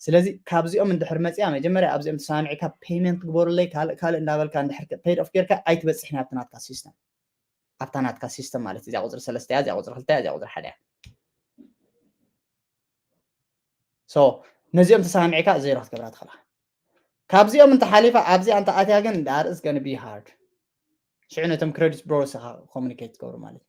ስለዚ ካብዚኦም እንድሕር መፅያ መጀመርያ ኣብዚኦም ተሰማሚዕካ payment ግበሩለይ ካልእ ካልእ እንዳበልካ እንድሕር paid off ጌርካ ኣይትበፅሕን ኣብቲ ናትካ system ኣብታ ናትካ system ማለት እዚኣ ቁፅሪ ሰለስተ እያ እዚኣ ቁፅሪ ክልተ እያ እዚኣ ቁፅሪ ሓደ እያ so ነዚኦም ተሰማሚዕካ zero ክትገብራ ትኽእላ ካብዚኦም እንተ ሓሊፋ ኣብዚኣ እንተ ኣትያ ግን that is gonna be hard ሽዑ ነቶም credit bureaus ኻ communicate ትገብሩ ማለት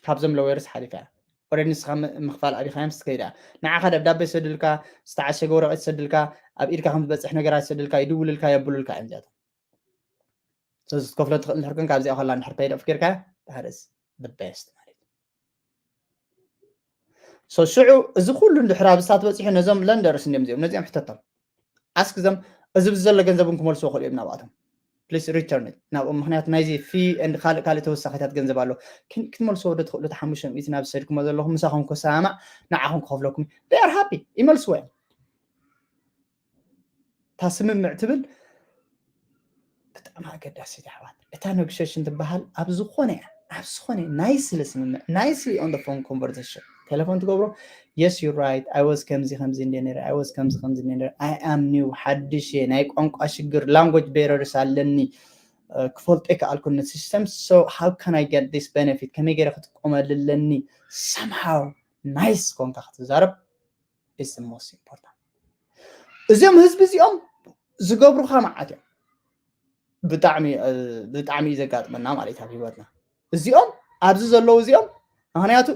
ካብዞም lawyers ሓሊፋ እያ already ንስኻ ምኽፋል ኣቢኻዮም ስትከይዳ ንዓኻ ደብዳቤ ይሰድልካ ዝተዓሸገ ወረቐት ይሰድልካ ኣብ ኢድካ ከም ዝበፅሕ ነገራት ይሰድልካ ይድውልልካ የብሉልካ እዮም እዚኣቶም ስለዚ ትከፍሎ ትኽእል እንድሕር ግን ካብዚኣ ከላ እንድሕር paid off ጌርካ that is the best ማለት so ሽዑ እዚ ኩሉ እንድሕር ኣብ እሳት በፂሑ ነዞም lenders እንዲም እዚኦም ነዚኦም ሕተቶም ኣስክዞም እዚ ዘሎ ገንዘብ ክመልስዎ ክእሉ እዮም ናብኣቶም please return it ናብኦም ምክንያቱ ናይዚ fee and ካልእ ካልእ ተወሳኺታት ገንዘብ ኣሎ ክትመልስዎ ዶ ትኽእሉ ሓሙሽተ ሚእቲ ናብ ዝሰድኩሞ ዘለኹም ምሳኹም ክሰማማዕ ንዓኹም ክኸፍለኩም they are happy ይመልስዎ እዮም እታ ስምምዕ ትብል ብጣዕሚ ኣገዳሲት ኣሕዋት እታ negotiation ትበሃል ኣብ ዝኾነ ኣብ ዝኾነ nicely ስምምዕ nicely on the phone conversation ቴሌፎን ትገብሮ yes you right I was ከምዚ ከምዚ እንደ ነረ I was ከምዚ ከምዚ እንደ ነረ I am new ሓድሽ እየ ናይ ቋንቋ ሽግር language barriers ኣለኒ ክፈልጦ ይከኣልኩ ን system so how can I get this benefit ከመይ ገይረ ክትጥቀመሉ ኣለኒ somehow nice ኮንካ ክትዛረብ is the most important እዚኦም ህዝቢ እዚኦም ዝገብሩኻ መዓት እዮም ብጣዕሚ ብጣዕሚ እዩ ዘጋጥመና ማለት ኣብ ህይወትና እዚኦም ኣብዚ ዘለዉ እዚኦም ምክንያቱ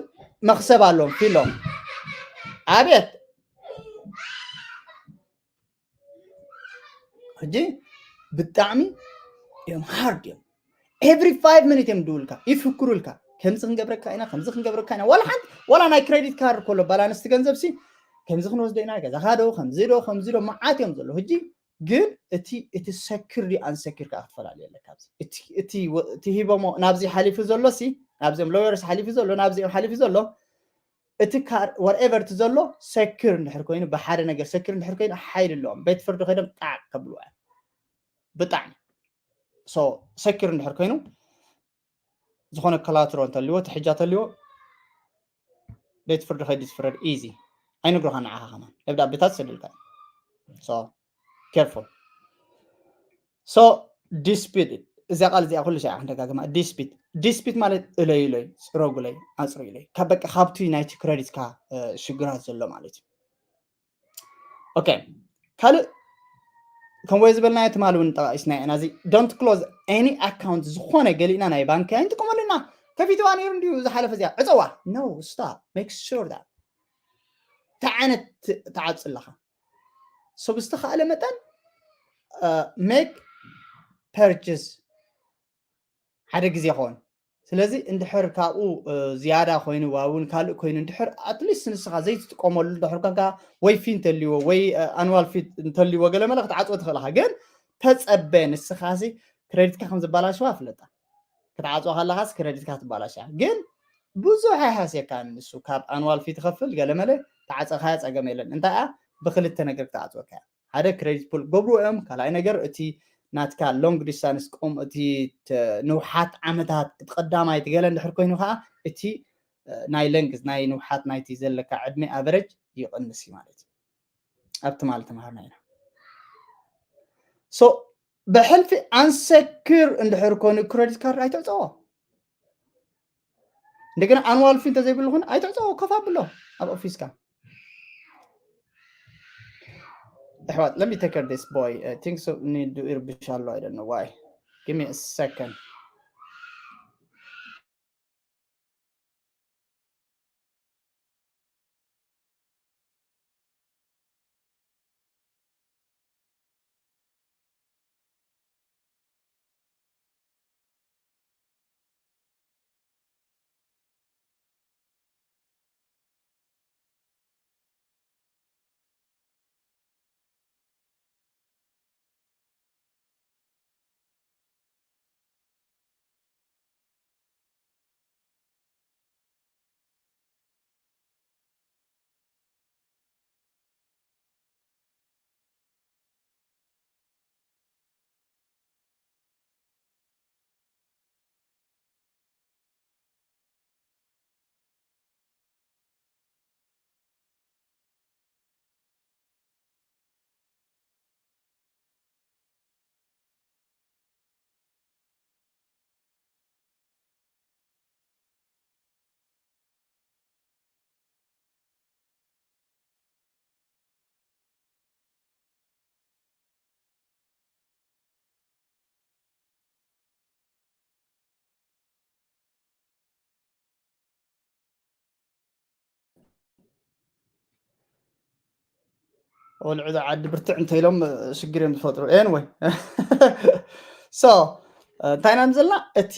መክሰብ ኣለዎም ፊሎም ኣቤት ሕጂ ብጣዕሚ እዮም hard እዮም every five minute እዮም ድውልካ ይፍክሩልካ ከምዚ ክንገብረካ ኢና ከምዚ ክንገብረካ ኢና ዋላ ሓንቲ ዋላ ናይ credit card ከሎ balance ቲ ገንዘብ ሲ ከምዚ ክንወስዶ ኢና ገዛኻ ዶ ከምዚ ዶ ከምዚ ዶ መዓት እዮም ዘሎ ሕጂ ግን እቲ እቲ secure ዲ unsecure ከዓ ክትፈላለዩ ኣለካ እቲ ሂቦሞ ናብዚ ሓሊፉ ዘሎ ሲ ናብዚኦም lawyers ሓሊፉ ዘሎ ናብዚኦም ሓሊፉ ዘሎ እቲ ካር whatever እቲ ዘሎ ሰኪር እንድሕር ኮይኑ ብሓደ ነገር ሰኪር እንድሕር ኮይኑ ሓይል ኣለዎም ቤት ፍርዲ ኮይኖም ጣዕ ከብልዋ ብጣዕሚ ሰኪር እንድሕር ኮይኑ ዝኾነ ከላትሮ እንተልዎ ትሕጃ ተልዎ ቤት ፍርዲ ከይዲ ዝፍረድ ኢዚ ኣይነግሮኻ ንዓኻ ከማን ደብዳቤታት ሰደልካ so careful so dispute እዚኣ ቃል እዚኣ ኩሉ ሻዕ ክንደጋግማ dispute dispute ማለት እለዩለይ ፅረጉለይ ኣፅርዩለይ ካብ በቃ ካብቲ ናይቲ ክረዲትካ ሽግራት ዘሎ ማለት እዩ okay ካልእ ከም ወይ ዝበልናዮ ትማሊ እውን ጠቃቂስና ኢና እዚ don't close any account ዝኾነ ገሊእና ናይ ባንክ ኣይንጥቀመሉ ኢና ከፊትዋ ነይሩ እንዲዩ ዝሓለፈ እዚኣ ዕፀዋ no stop make sure that እንታይ ዓይነት ትዓፅ ኣለኻ so ብዝተኻእለ መጠን make purchase ሓደ ግዜ ኾን ስለዚ እንድሕር ካብኡ ዝያዳ ኮይኑ ዋውን ካልእ ኮይኑ እንድሕር ኣትሊስት ንስኻ ዘይትጥቀመሉ እንድሕር ኮንካ ወይ ፊ እንተልዎ ወይ ኣንዋል ፊ እንተልዎ ገለ መለ ክትዓፅዎ ትኽእልኻ ግን ተፀበ ንስኻ ሲ ክሬዲትካ ከም ዝበላሽዋ ፍለጣ ክትዓፅዎ ከለኻስ ክሬዲትካ ትባላሻ ግን ብዙሕ ኣይሃስየካን ንሱ ካብ ኣንዋል ፊ ትኸፍል ገለ መለ ተዓፀኻያ ፀገም የለን እንታይ ብክልተ ነገር ክትዓፅወካ ሓደ ክሬዲት ፑል ገብሩ እዮም ካልኣይ ነገር እቲ ናትካ long distance ቆም እቲ ንውሓት ዓመታት እቲ ቀዳማይ ትገለ እንድሕር ኮይኑ ከዓ እቲ ናይ length ናይ ንውሓት ናይቲ ዘለካ ዕድመ average ይቕንስ እዩ ማለት እዩ ኣብ ትማሊ ተምሃርና ኢና so ብሕልፊ unsecured እንድሕር ኮይኑ credit card ኣይተዕፀዎ እንደገና annual fee እንተዘይብሉ ኹን ኣይተዕፀዎ ኮፍ ኣብሎ ኣብ ኦፊስካ ኣሕዋት let me take care this boy I think so need to ይርብሽ ኣሎ I don't know why give me a second ቆልዑ ዓዲ ብርትዕ እንተኢሎም ሽግር እዮም ዝፈጥሩ anyway so እንታይ ኢና ዘለና እቲ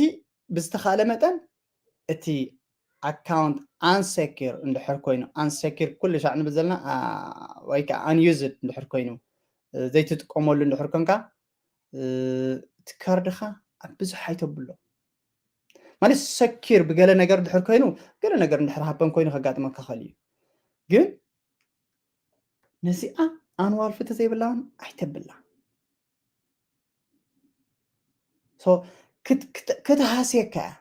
ብዝተኻእለ መጠን እቲ account unsecured እንድሕር ኮይኑ unsecured ኩሉ ሻዕ ንብል ዘለና ወይ ከዓ unused እንድሕር ኮይኑ ዘይትጥቀመሉ እንድሕር ኮንካ እቲ ካርድኻ ኣብ ብዙሕ ኣይተብሎ ማለት ሰኪር ብገለ ነገር ድሕር ኮይኑ ገለ ነገር እንድሕር ሃበን ኮይኑ ከጋጥመካ ኸእል እዩ ግን ነዚኣ ኣንዋል ፍተ ዘይብላውን ኣይተብላ ክትሃስየካ እያ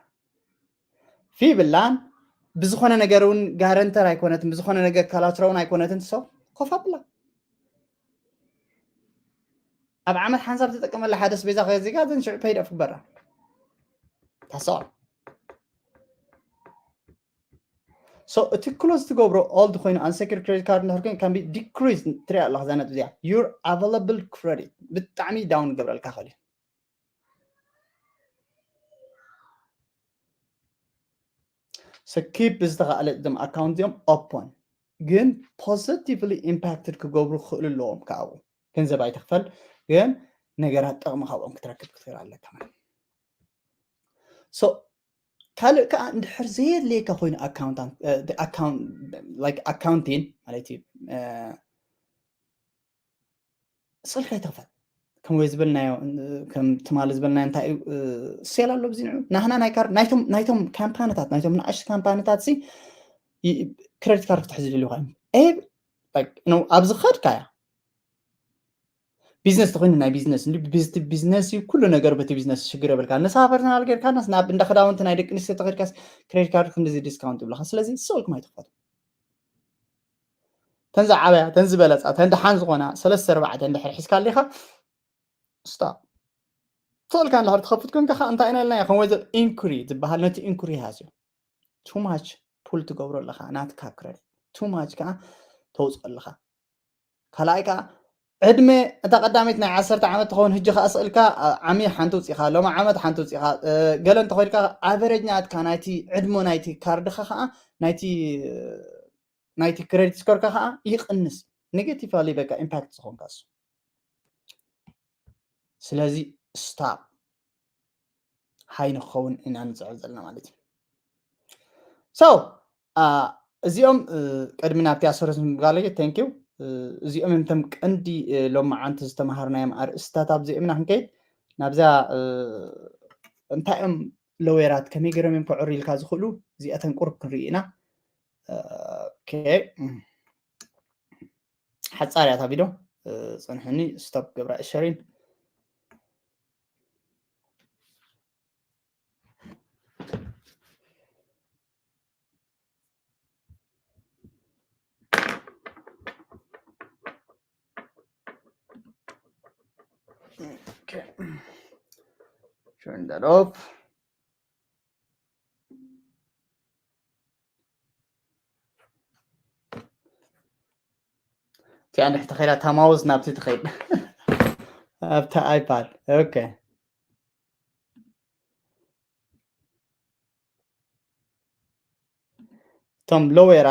ፊብላን ብዝኾነ ነገር እውን ጋረንተር ኣይኮነትን ብዝኾነ ነገር ካላትሮ እውን ኣይኮነትን ሰው ኮፍ ኣብላ ኣብ ዓመት ሓንሳብ ትጥቀመላ ሓደ ስቤዛ ከዚጋ ዘን ሽዑ ፔይድ ኣፍ ክበራ ታሰዋል so እቲ ክሎዝ ትገብሮ ኦልድ ኮይኑ unsecured credit card እንድሕር ኮይኑ can be decrease ትሪኣ ኣለካ እዛ ነጥብ እዚኣ your available credit ብጣዕሚ down ክገብረልካ ክእል እዩ so keep ዝተኻእለ እዞም ኣካውንት እዚኦም open ግን positively impacted ክገብሩ ክኽእሉ ኣለዎም ካብኡ ገንዘብ ኣይትኽፈል ግን ነገራት ጥቕሚ ካብኦም ክትረክብ ክትኽእል ኣለካ so ካልእ ከዓ እንድሕር ዘየድልየካ ኮይኑ ኣካውንቲን ማለት እዩ ስልካ ይትኽፈል ከም ወይ ዝበልናዮ ከም ትማሊ ዝበልናዮ እንታይ እዩ ሴል ኣሎ ብዚ ንዑ ናህና ናይ ካር ናይቶም ናይቶም ካምፓኒታት ናይቶም ንኣሽቱ ካምፓኒታት ሲ ክሬዲት ካርድ ክትሕዝ ደልዩ ኮይኑ ኣብ ዝኸድካ እያ። ቢዝነስ ተኮይኑ ናይ ቢዝነስ እንዲ ቢዝነስ እዩ፣ ኩሉ ነገር በቲ ቢዝነስ ሽግር የብልካ። ንሳ ፐርሰናል ጌርካ ናብ እንዳ ክዳውንቲ ናይ ደቂ ኣንስትዮ ተኸድካስ ክሬዲት ካርድ ክንዲዚ ዲስካውንት ይብልካ። ስለዚ ስቕ ኢልኩም ኣይትኽፈቱ። ተን ዝዓበያ፣ ተን ዝበለፃ፣ ተን ደሓን ዝኾና ሰለስተ ኣርባዕተ እንድሕር ሒዝካ ኣሊኻ ስታፕ። ስቕ ኢልካ እንድሕር ትኸፍት ኮንካ ከዓ እንታይ ኢና ኢልና ከም ወይዘር ኢንኩሪ ዝበሃል ነቲ ኢንኩሪ ሃስዮ ቱ ማች ፑል ትገብሮ ኣለኻ ናትካ ክረዲት ቱ ማች ከዓ ተውፅኦ ኣለኻ። ካልኣይ ከዓ ዕድመ እታ ቀዳመይቲ ናይ ዓሰርተ ዓመት ትኸውን ህጂ ከዓ ስእልካ ዓሚ ሓንቲ ውፂኻ ሎማ ዓመት ሓንቲ ውፂኻ ገለ እንተኾይድካ ኣቨረጅ ናትካ ናይቲ ዕድሞ ናይቲ ካርድካ ከዓ ናይቲ ናይቲ ክሬዲት ስኮርካ ከዓ ይቕንስ። ኔጌቲቭሊ በቃ ኢምፓክት ዝኾንካ እሱ። ስለዚ ስታፕ ሃይ ንክኸውን ኢና ንፅዕር ዘለና ማለት እዩ። So እዚኦም ቅድሚ ናብቲ ኣሰረት ምባለ thank you። እዚኦም እንተም ቀንዲ ሎማዓንቲ ዝተምሃርናዮም ኣርእስታት ኣብዚኦም ኢና ክንከይድ ናብዛ እንታይ እዮም ለወራት ከመይ ገይሮም እዮም ከዕሩ ኢልካ ዝኽእሉ እዚኣተን ቁርብ ክንርኢ ኢና። ሓፃር እያ እታ ቪድዮ። ፅንሕኒ ስቶፕ ገብራ ሸሪን Okay. Turn that off. እቲኣ እንድሕር ተኸይዳ እታ ማውዝ ናብቲ ትኸይድ ኣብታ ኣይፓድ። ኦኬ። እቶም ሎዌር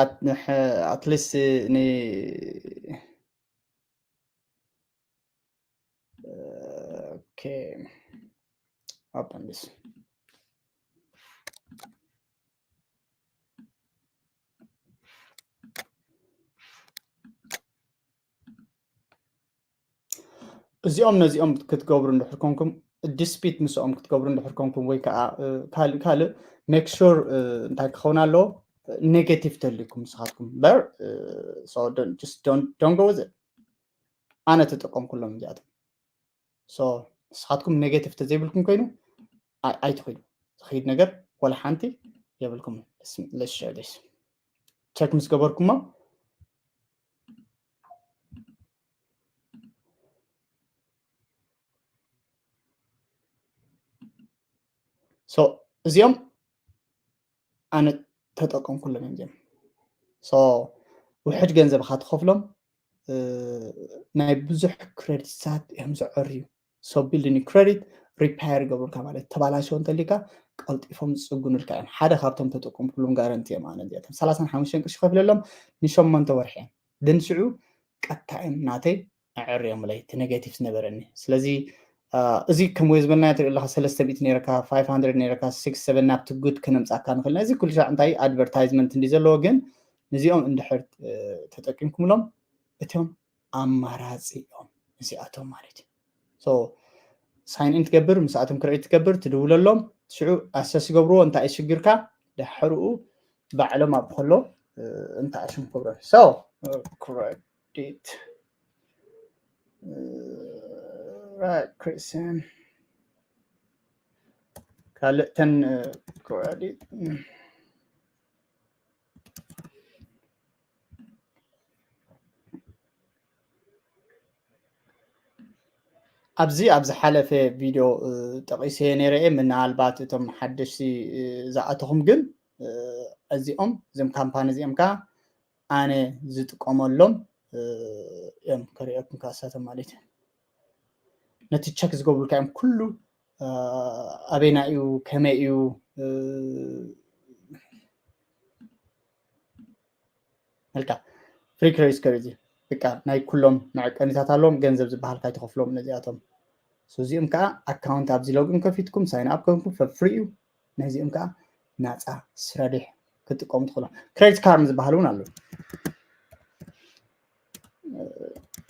ኣትሊስት ን okay. Open this. እዚኦም ነዚኦም ክትገብሩ እንድሕር ኮንኩም ዲስፒት ምስኦም ክትገብሩ እንድሕር ኮንኩም ወይ ከዓ ካልእ ካልእ ሜክ ሹር እንታይ ክኸውን ኣለዎ ኔጌቲቭ ተልኩም ንስኻትኩም በር ዶን ጎ ኣነ ተጠቀምኩሎም እዚኣቶም ንስኻትኩም ኔጌቲቭ ተዘይብልኩም ኮይኑ ኣይትኽእሉ ዝኽይድ ነገር ወላ ሓንቲ የብልኩም ቸክ ምስ ገበርኩሞ እዚኦም ኣነ ተጠቀምኩሎም እዮም እዚኦም ውሕድ ገንዘብ ካ ትኸፍሎም ናይ ብዙሕ ክሬዲትሳት እዮም ዘዕርዩ ሶ ቢልዲንግ ክሬዲት ሪፓየር ይገብሩልካ ማለት ተባላሸው እንተሊካ ቀልጢፎም ዝፅጉኑልካ እዮም ሓደ ካብቶም ተጠቀምኩሎም ጋረንቲ እዮም ኣነ እዚኣቶም ሰላሳን ሓሙሽተን ቅርሺ ከፍለሎም ንሸሞንተ ወርሒ እዮም ግን ሽዑ ቀጥታ እዮም ናተይ ኣዕርዮምለይ እቲ ኔጌቲቭ ዝነበረኒ ስለዚ እዚ ከም ወይ ዝበልና ትርኢ ኣለካ ሰለስተ ሚእቲ ነይረካ ፋይቭ ሃንድረድ ነይረካ ሲክስ ሰቨን ናብቲ ጉድ ክነምፃካ ንኽእል እዚ ኩሉ ሻዕ እንታይ ኣድቨርታይዝመንት እንዲ ዘለዎ ግን ነዚኦም እንድሕር ተጠቂምኩምሎም እቶም ኣማራፂ እዮም እዚኣቶም ማለት እዩ ሳይን ኢን ትገብር ምስኣቶም ክርኢት ትገብር ትድውለሎም ሽዑ ኣሰስ ይገብርዎ እንታይ ሽግርካ ድሕርኡ ባዕሎም ኣብ ከሎ እንታይ ሽም ክብሮ so credit right Christian ካልእተን credit ኣብዚ ኣብ ዝሓለፈ ቪድዮ ጠቒሰ ነይረ እየ ምናልባት እቶም ሓደሽቲ ዝኣተኹም ግን እዚኦም እዞም ካምፓኒ እዚኦም ከዓ ኣነ ዝጥቀመሎም እዮም ከርእየኩም ካሳቶም ማለት እዩ ነቲ ቸክ ዝገብሩልካ እዮም ኩሉ ኣበይና እዩ ከመይ እዩ መልካ ፍሪ ክሬዲት ስኮር እዚ በቃ ናይ ኩሎም መዐቀኒታት ኣለዎም ገንዘብ ዝበሃል ካይትኸፍሎም ነዚኣቶም እዚኦም ከዓ ኣካውንት ኣብዚ ሎግን ከፊትኩም ሳይን ኣፕ ኮንኩም ፈፍሪ እዩ ነዚኦም ከዓ ናፃ ስረዲሕ ክትጥቀሙ ትኽእሉ ክሬዲት ካርም ዝበሃል እውን ኣለዉ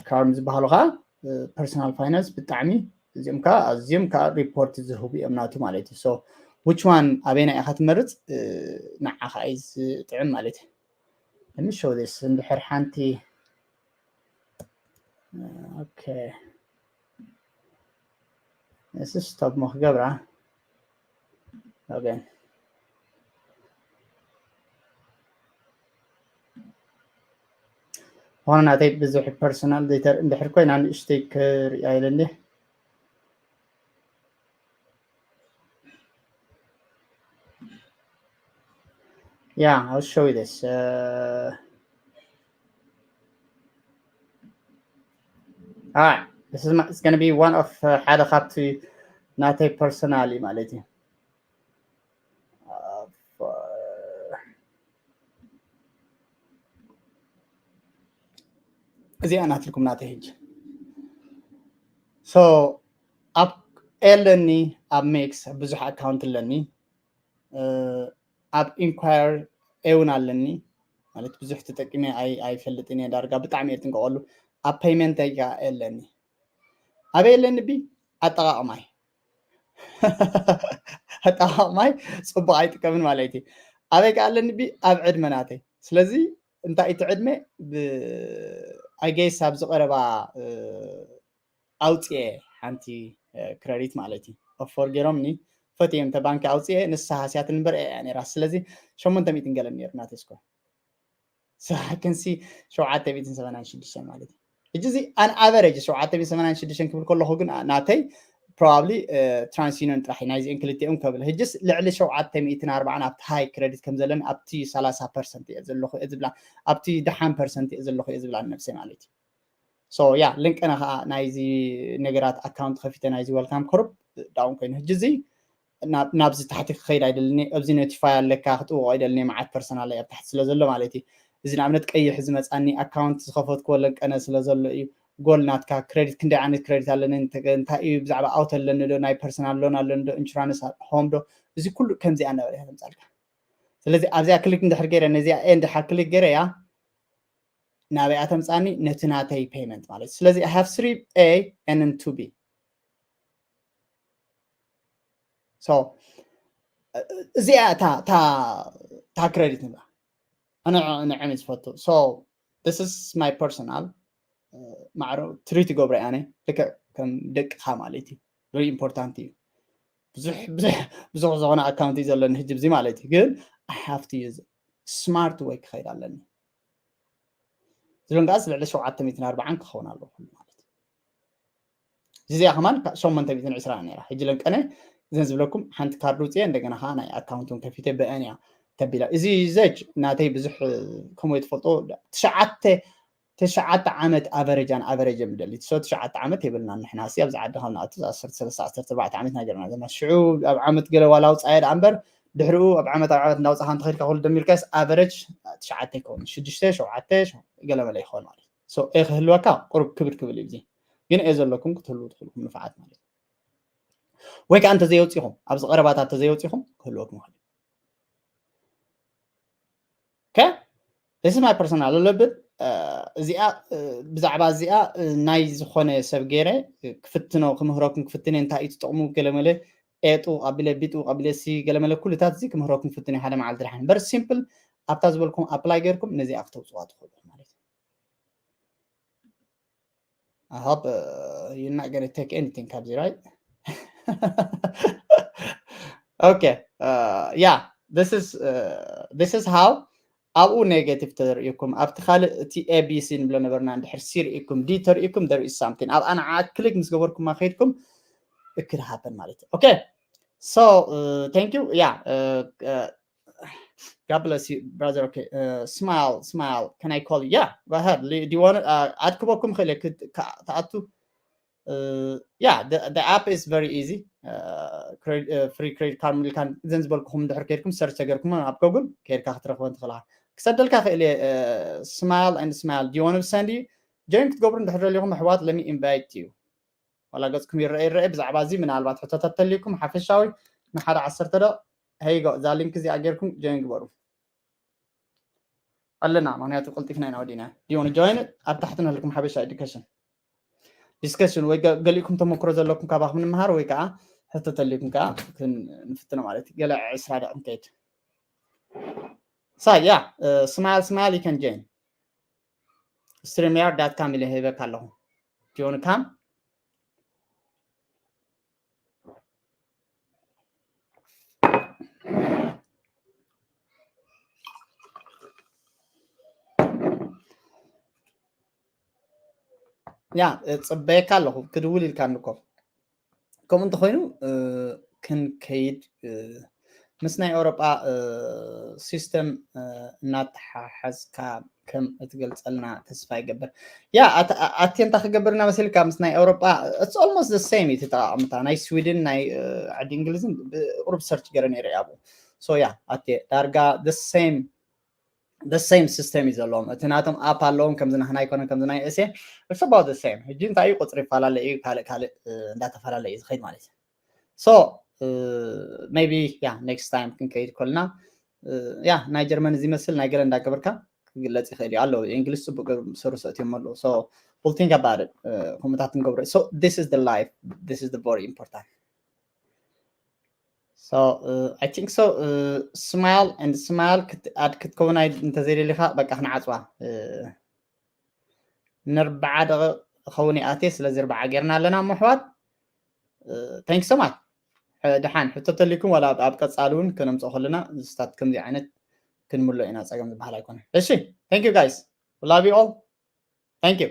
ካርም ዝበሃሉ ከዓ ፐርሶናል ፋይናንስ ብጣዕሚ እዚኦም ከዓ ኣዝዮም ከዓ ሪፖርት ዝህቡ እዮም ናቱ ማለት እዩ ዊች ዋን ኣበይና ኢኻ ትመርፅ ንዓኻ እዩ ዝጥዕም ማለት እዩ Let me show this. እንድሕር ሓንቲ okay, this is stop ሞ ክገብራ። Okay, ሆነ ናተይ ብዙሕ personal data እንድሕር ኮይና ንእሽተይ ክሪኣ ኢለ እንዲ። Yeah, I'll show you this. Uh, all right, this is my, it's going to be one of uh, ሓደ ካብቲ ናተይ personal ማለት እዩ። Uh, for- እዚኣ ናትልኩም ናተይ ሕጂ። So ኣብ ኣለኒ ኣብ ሜክስ ብዙሕ ኣካውንት ኣለኒ። ኣብ ኢንኳየር እውን ኣለኒ ማለት ብዙሕ ተጠቂመ ኣይፈልጥን እየ። ዳርጋ ብጣዕሚ እየ ዝጥንቀቐሉ። ኣብ ፔይመንት ኣይካ ኣለኒ። ኣበይ ኣለኒ ቢ ኣጠቃቕማይ ኣጠቃቕማይ ፅቡቅ ኣይጥቀምን ማለት እዩ። ኣበይ ከ ኣለኒ ቢ ኣብ ዕድመ ናተይ። ስለዚ እንታይ እቲ ዕድመ? I guess ኣብዚ ቀረባ ኣውፅኤ ሓንቲ ክረዲት ማለት እዩ። ኦፈር ገይሮምኒ ፈትዮም ተ ባንኪ ኣውፅኤ ንሳ ሃስያትን እምበር እያ ነራ። ስለዚ ሸሞንተ ሚእትን ገለን ነሩ ናተይ ስኮር። So I can see ሸውዓተ ሚእትን ሰማንያን ሽዱሽተን ማለት እዩ። ሕጂ እዚ ኣን ኣቨሬጅ ሸውዓተ ሚእትን ሰማንያን ሽዱሽተን ክብል ከለኹ ግን ናተይ probably ትራንስዩኒየን ጥራሕ ናይዚአን ክልቲኦም ከብል ሕጅስ ልዕሊ ሸውዓተ ሚእትን ኣርባዓን ኣብቲ ሃይ ክረዲት ከም ዘለኒ ኣብቲ ሰላሳ ፐርሰንት እየ ዘለኹ እየ ዝብላ ኣብቲ ደሓን ፐርሰንት እየ ዘለኹ እየ ዝብላ ነብሰይ ማለት እዩ። So yeah ልንቀነ ከዓ ናይዚ ነገራት ኣካውንት ከፊተ ናይዚ ወልካም ኮርፕ ዳውን ኮይኑ ሕጂ እዚ ናብዚ ታሕቲ ክኸይድ ኣይደልኒ። ኣብዚ ኖቲፋይ ኣለካ ክጥውቆ ኣይደልኒ። መዓት ፐርሰናል ኣብ ታሕቲ ስለ ዘሎ ማለት እዩ። እዚ ንኣብነት ቀይሕ ዝመፃኒ ኣካውንት ዝኸፈትኩዎ ለንቀነ ስለ ዘሎ እዩ። ጎል ናትካ ክሬዲት ክንደይ ዓይነት ክሬዲት ኣለኒ እንታይ እዩ ብዛዕባ ኣውቶ ኣለኒ ዶ ናይ ፐርሰናል ሎን ኣለኒ ዶ ኢንሹራንስ ሆም ዶ እዚ ኩሉ ከምዚኣ ነበረ እያ ተምፃልካ። ስለዚ ኣብዚኣ ክሊክ እንድሕር ገይረ ነዚኣ ኤ እንድሓር ክሊክ ገይረ እያ ናበይ ኣተምፃኒ ነቲ ናተይ ፔመንት ማለት እዩ። ስለዚ I have three A and two B። So እዚኣ እታ ክሬዲት ንብላ ኣነ ንዕሚ ዝፈቱ። So this is my personal ማዕረ ትሪት ይገብሮ ኣነ ልክዕ ከም ደቅኻ ማለት እዩ። Very important እዩ። ብዙሕ ብዙሕ ዝኾነ ኣካውንት እዩ ዘለኒ ሕጂ ብዚ ማለት እዩ። ግን I have to use smart way ክኸይድ ኣለኒ። ዝለንጋስ ልዕሊ ሸውዓተ ሚእትን ኣርባዓን ክኸውን ኣለዎ ኩሉ ማለት እዩ። እዚኣ ከማን ሸሞንተ ሚእትን ዕስራ ነራ። ሕጂ ለንቀነ እዘን ዝብለኩም ሓንቲ ካርድ ውፅየ እንደገና ከዓ ናይ ኣካውንት እውን ከፊተ ብአን እያ ተቢላ። እዚ ዘጅ ናተይ ብዙሕ ከምኡ ትፈልጦ ትሽዓተ ትሽዓተ ዓመት ኣቨሬጅ ኣን ኣቨሬጅ ምደሊ so ትሽዓተ ዓመት የብልና ንሕና ሲ ኣብዚ ዓዲ ካብ ንኣቱ ዓሰርተ ሰለስተ ዓሰርተ ኣርባዕተ ዓመት ናገርና ዘለና ሽዑ ኣብ ዓመት ገለ ዋላ ውፃየ ደኣ እምበር ድሕሪኡ ኣብ ዓመት ኣብ ዓመት እንዳውፃኻ እንተኸድካ ኩሉ ደሚርካስ ኣቨሬጅ ትሽዓተ ይከውን ሽዱሽተ ሸውዓተ ገለመለ ይኸውን ማለት እዩ። ኤ ክህልወካ ቁሩብ ክብድ ክብል እዩ። ግን ኤ ዘለኩም ክትህልዉ ትኽእልኩም ንፋዓት ማለት እዩ። ወይ ከዓ እንተዘየውፂኹም ኣብዚ ቀረባታት እንተዘየውፂኹም ክህልወኩም ይኽእል። This is my personal ኣለብል እዚኣ ብዛዕባ እዚኣ ናይ ዝኾነ ሰብ ገይረ ክፍትኖ ክምህረኩም ክፍትነ እንታይ እዩ ትጠቕሙ ገለመለ ኤጡ ቀቢለ ቢጡ ቀቢለ ሲ ገለመለ ኩሉታት እዚ ክምህረኩም ክፍትነ ሓደ መዓልቲ ድሓን በር ሲምፕል ኣብታ ዝበልኩም ኣፕላይ ገይርኩም ነዚኣ ክተውፅዋ ትኽእሉ ማለት እዩ። I hope uh, you're not going to take anything ካብዚ right? Okay. Uh, yeah, this is uh, this is how ኣብኡ ኔጋቲቭ ተርእዩኩም ኣብቲ ካልእ እቲ ኤቢሲ ንብሎ ነበርና እንድሕር ሲ ርእዩኩም ዲ ተርእዩኩም there is something ኣብ ኣንዓ ክሊክ ምስ ገበርኩማ ከይድኩም it could happen ማለት እዩ። Okay, so uh, thank you. Yeah, uh, uh, God bless you, brother. Okay, uh, smile, smile. Can I call you? Yeah, go ahead. Do you want uh, ኣድክበኩም ክእል ትኣቱ yeah, the, the app is very easy. Free credit card ምልካን እዘን ዝበልኩኹም እንድሕር ከይድኩም ሰርች ተገርኩም ኣብ ጎግል ከይድካ ክትረኽበን ትኽእልካ። ክሰደልካ ክእል smile and smile. Do you want to send you? ጆይን ክትገብሩ እንድሕር ደሊኹም ኣሕዋት let me invite you. ዋላ ገፅኩም ይረአ ይረአ ብዛዕባ እዚ ምናልባት ሕቶታት ተልዩኩም ሓፈሻዊ ንሓደ ዓሰርተ ዶ ሄይጎ እዛ ሊንክ እዚኣ ጌርኩም ጆይን ግበሩ ኣለና። ምክንያቱ ቀልጢፍና ኢና ወዲና ዲዮን ጆይን ኣብ ታሕቲ ንህልኩም ሓበሻ ኤዱኬሽን ዲስከሽን ወይ ገሊእኩም ተመክሮ ዘለኩም ካባኹም ንምሃር ወይ ከዓ ሕቶ ተልዩኩም ከዓ ንፍትኖ ማለት እዩ። ገለ ዕስራ ደቂ ንከይድ So yeah, uh, smile, smile, you can join. streamyard dot com ኢለ ሂበካ ኣለኹ። Join come. ያ፣ ጽበየካ ኣለኹ፣ ክድውል ኢልካ እንኮ። ከምኡ እንተኾይኑ፣ እ፣ ክንከይድ፣ እ፣ ምስ ናይ ኤውሮጳ፣ እ፣ ሲስተም፣ እ፣ እናተሓሓዝካ ከም እትገልጸልና ተስፋ ይገብር። ያ፣ ኣት-፣ ኣ-፣ ኣቴ እንታይ ክገብር እና መሲልካ ምስ ናይ ኤውሮጳ፣ it's almost the same እዩ እቲ ኣጠቓቕምታ። ናይ ስዊድን፣ ናይ፣ እ፣ ዓዲ እንግሊዝን ብቁሩብ ሰርች ገይረ ነይረ እየ ኣብኡ። So ያ፣ ኣቴ ዳርጋ the same፣ the same system እዩ ዘለዎም። እቲ ናቶም ኣፕ ኣለዎም፣ ከምዚ ናህና ኣይኮነን፣ ከምዚ ናይ ኤስኤ። It's about the same። ሕጂ እንታይ እዩ፣ ቁጽሪ ይፈላለ እዩ፣ ካልእ ካልእ፣ እ፣ እንዳተፈላለ እዩ ዝኸይድ ማለት እዩ። So, እ፣ maybe ያ፣ next time ክንከይድ ከልና፣ እ፣ ያ፣ ናይ ጀርመን እዚ መስል ናይ ገለ እንዳገበርካ ክግለጽ ይኽእል እዩ። ኣለዉ፣ እንግሊዝ ጽቡቅ ገይሮም ዝሰሩ ሰእትዮም ኣለዉ። So, we'll think about it። እ፣ ከምኡታት ንገብሮ። So, this is the life. This is the very important. So, እ፣ I think so. እ፣ smile and smile ክት-፣ ኣድ ክትከውን ኣይ-፣ እንተዘይደሊኻ፣ በቃ ክንዓጽዋ። እ፣ ንርብዓ ደቂቕ ክኸውን ይኣትየ። ስለዚ ርብዓ ጌርና ኣለና፣ እሞ ኣሕዋት። እ፣ thank you so much። ሕ-፣ ደሓን ሕቶ ተልይኩም፣ ዋላ ኣብ፣ ኣብ ቀጻሊ እውን ከነምጽኦ ከለና፣ ዝስታት ከምዚ ዓይነት ክንምሎ ኢና፣ ጸገም ዝበሃል ኣይኮነን። እሺ፣ thank you guys. We love you all. Thank you.